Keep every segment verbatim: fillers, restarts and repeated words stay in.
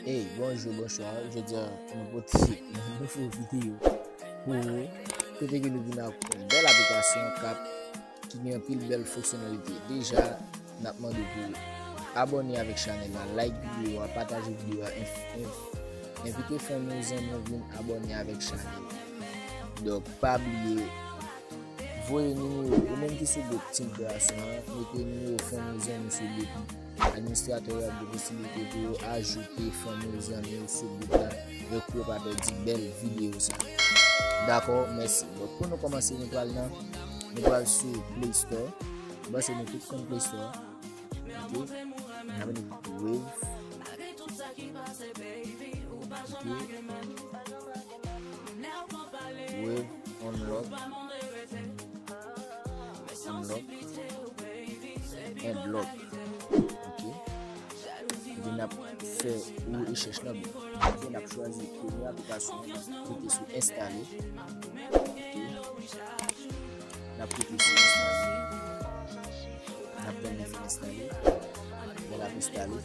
Hey, bonjou, bonswa. Jodi a, nou pote yon nouvo videyo pou ou. Kote ke nou vin ak yon bèl aplikasyon k ap, ki gen anpil bèl fonksyonalite. Deja, n ap mande pou abòne avèk chanèl la, like videyo a, pataje videyo a, env-, env-, envite fanmi w, zanmi w vin abòne avèk chanèl la. Donk, pa bliye, voye nimewo, ou menm ki sou gwoup Team Kreasyon an, mete nimewo fanmi w, zanmi w sou gwoup. Administratè yo ap gen posiblite pou yo ajoute fanmi w, zanmi w sou gwoup la, donk pou yo pa pèdi bèl videyo sa. Dakò, mèsi. Donk, pou nou kòmanse, nou pral nan, nou pral sou Play Store. Bon, se nou tout konn Play Store. Ok? N ap vin Wave. Ok? Wave Unlock. Unlock. Unlock. Ok. Epi n ap fè yon rechèch nan Google. Ok, n ap chwazi premye aplikasyon, n ap klike sou enstale. Ok. N ap klike sou enstale. N ap tann li fin enstale. Lè l ap enstale.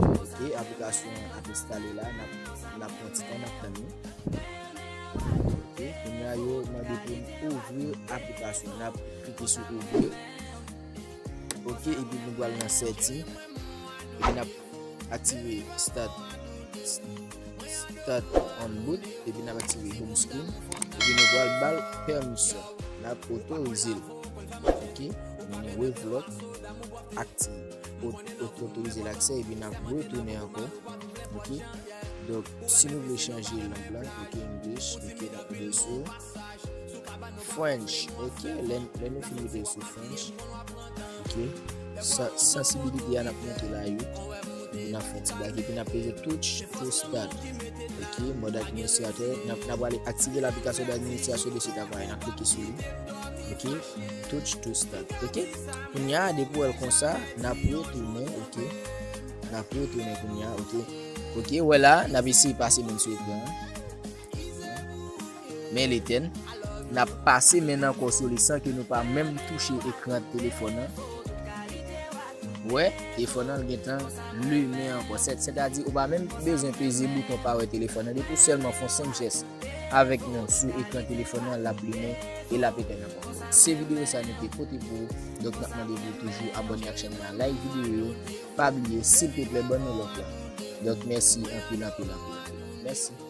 Ok, aplikasyon an ap enstale la, n ap, n ap pran ti tan, n ap tann li. Ok, kounye a yo mande pou n ouvri aplikasyon, n ap klike sou ouvri. Ok, epi nou pral nan setting, epi n ap aktive start, start on boot, epi n ap aktive home screen, epi nou pral ba l pèmisyon, n ap otorize l. Ok, nou Wave Lock aktive. Ot-, ot-, otorize l aksè, epi n ap retounen ankò. Ok, donk, si nou vle chanje lang lan, ok, English, ok, n ap mete sou French, ok, lè, lè nou fin mete sou French, ok, sa-, sansibilite a n ap monte la uit, epi n ap fè ti bak, epi n ap peze touch to start, ok, mòd administratè, n ap, n ap prale aktive laplikasyon d'administration de cet appareil, n ap klike sou li, ok, touch to start, ok, kounye a, depi w wè l konsa, n ap retounen, ok, n ap retounen kounye a, ok, ok, wè la, n ap eseye pase men sou ekran an. Men l etèn. N ap pase men n ankò sou li san ke nou pa menm touche ekran telefòn nan. Wè, telefòn nan gentan limen ankò. Sè, sètadi, ou pa menm bezwen peze bouton pawè telefòn nan. Depi w sèlman fè yon senp jès avèk men w sou ekran telefòn nan, l ap limen e l ap etèn ankò. Se videyo sa nou te pote pou ou. Donk, n ap mande pou w toujou abòne ak chèn nan, like videyo yo. Pa bliye, silteplè, ban nou lòt la. Donk, mèsi anpil, anpil, anpil, anpil. Mèsi.